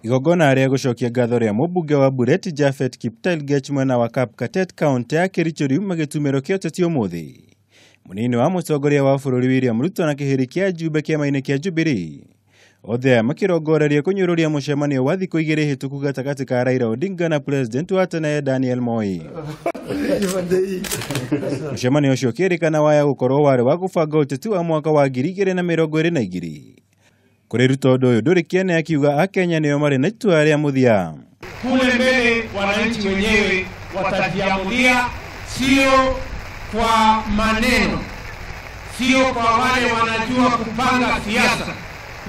Igongona rĩa gũcokia ngatho rĩa mũmbunge wa Bureti Japhet Kiptelgech mwena wa Kapkatet kaunti ya Kericho riuma gĩtumĩro kĩa ũteti ũmũthĩ. Mũnini wa mũtongoria wa bũrũri William Ruto na kĩhĩri kĩa Jumbe kĩama-inĩ kĩa Jubilee othe aya makĩrongoreria kũnyũrũria mũcemanio wa thikũ igĩrĩ hĩtũku gatagatĩ ka Raila Odinga na president wa tene Daniel Moi. Mũcemanio ũcio ũkĩrĩkana waya gũkorwo warĩ wa gũbanga ũteti wa mwaka wa 2022. Kũrĩ Ruto ũndũ ũyũ ndũrĩ kĩene, akiuga Akenya nĩo marĩ na itua rĩa mũthia. Kule mbele wananchi wenyewe watajiamulia, sio kwa maneno, sio kwa wale wanajua kupanga siasa,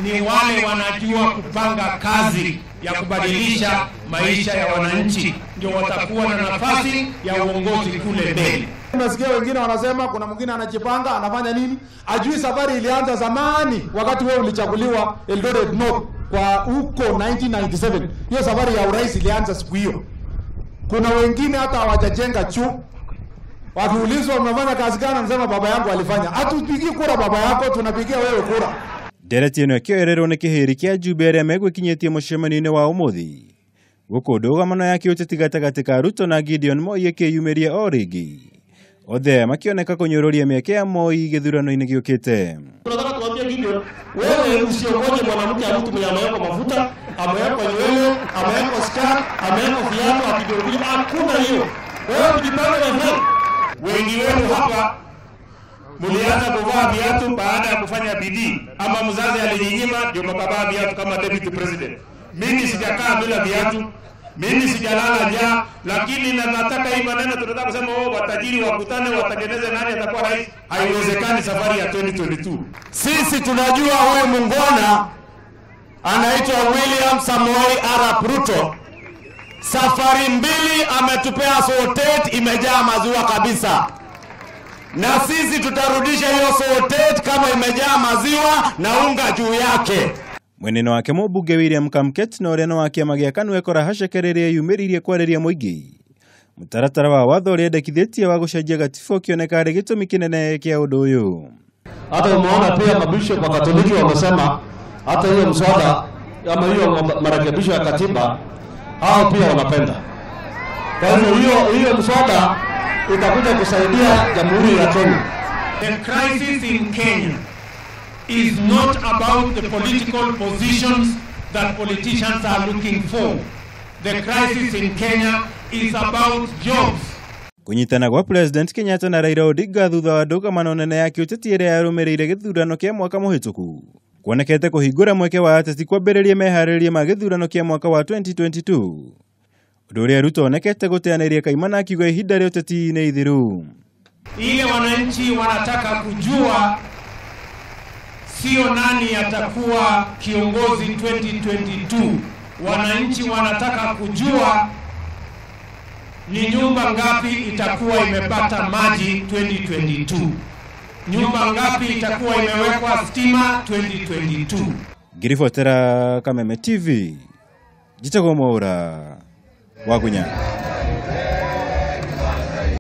ni wale wanajua kupanga kazi ya kubadilisha maisha ya wananchi ndio watakuwa na nafasi ya uongozi kule mbele. Nasikia wengine wanasema kuna mwingine anajipanga anafanya nini, ajui safari ilianza zamani wakati wewe ulichaguliwa Eldoret North kwa huko 1997. Hiyo safari ya urais ilianza siku hiyo. Kuna wengine hata hawajajenga choo. Wakiulizwa umefanya kazi gani, anasema baba yangu alifanya. Hatupigii kura baba yako, tunapigia wewe kura. Ndereti ĩno ĩkĩoererwo nĩ kĩhĩri kĩa Jumbe arĩa megwĩkinyĩtie mũcemanio-inĩ wa ũmũthĩ. Gũkũ ndũgamano ya kĩũteti gatagatĩ ka Ruto na Gideon Moi ĩkĩyumĩria o rĩngĩ. Othe aya makĩoneka kũnyũrũria mĩeke ya Moi gĩthurano-inĩ gĩũkĩte. Tunataka tuambie Gideon, wewe usiongoje mwanamke wa mtu mwenye amewekwa mafuta, amewekwa nywele, amewekwa skirt, amewekwa viatu akijihubiri. Hakuna hiyo. Wewe ujipange na wewe. Wengi wenu hapa mlianza kuvaa viatu baada ya kufanya bidii, ama mzazi alijinyima ndio mkavaa viatu kama deputy president. Mimi sijakaa bila viatu, mimi sijalala njaa, lakini nataka hii maneno tunataka kusema wao watajiri wakutane watengeneze nani atakuwa rais. Haiwezekani safari ya 2022. Sisi tunajua huyu mungwana anaitwa William Samoei Arap Ruto. Safari mbili ametupea sotet imejaa maziwa kabisa. Na sisi tutarudisha hiyo sotet kama imejaa maziwa na unga juu yake. Mweneno wake mũmbunge William Kamket na ũrĩa nĩ wa kĩama gĩa KANU ekora haceke rĩrĩa yumĩririe kwarĩria mũingĩ. Mũtaratara wa watho ũrĩa endekithĩtie wa gũcenjia gatiba ũkĩoneka arĩ gĩtũmi kĩnene kĩa ũndũ ũyũ. Hata umeona pia mabishop wa Katoliki wamesema hata hiyo mswada ama hiyo marekebisho ya katiba hao pia wanapenda. Kwa hivyo hiyo mswada itakuja kusaidia Jamhuri ya Kenya. The crisis in Kenya is not about the political positions that politicians are looking for. The crisis in Kenya is about jobs. Kũnyitana gwa President Kenyatta na Raila Odinga thutha wa ndũgamano nene ya kĩũteti ĩrĩa yarũmĩrĩire gĩthurano kĩa mwaka mũhĩtũku kuonekete kũhingũra mweke wa ateti kwambĩrĩria meharĩrĩria ma gĩthurano kĩa mwaka wa 2022. Ũndũ ũrĩa Ruto onekete gũteanĩria kaimana akiuga ihinda rĩa ũteti nĩ ithiru. Ile wananchi wanataka kujua sio nani atakuwa kiongozi 2022. Wananchi wanataka kujua ni nyumba ngapi itakuwa imepata maji 2022. Nyumba ngapi itakuwa imewekwa stima 2022. Ngiribotera Kameme TV. Njĩtagwo Mwaũra wa Gunya.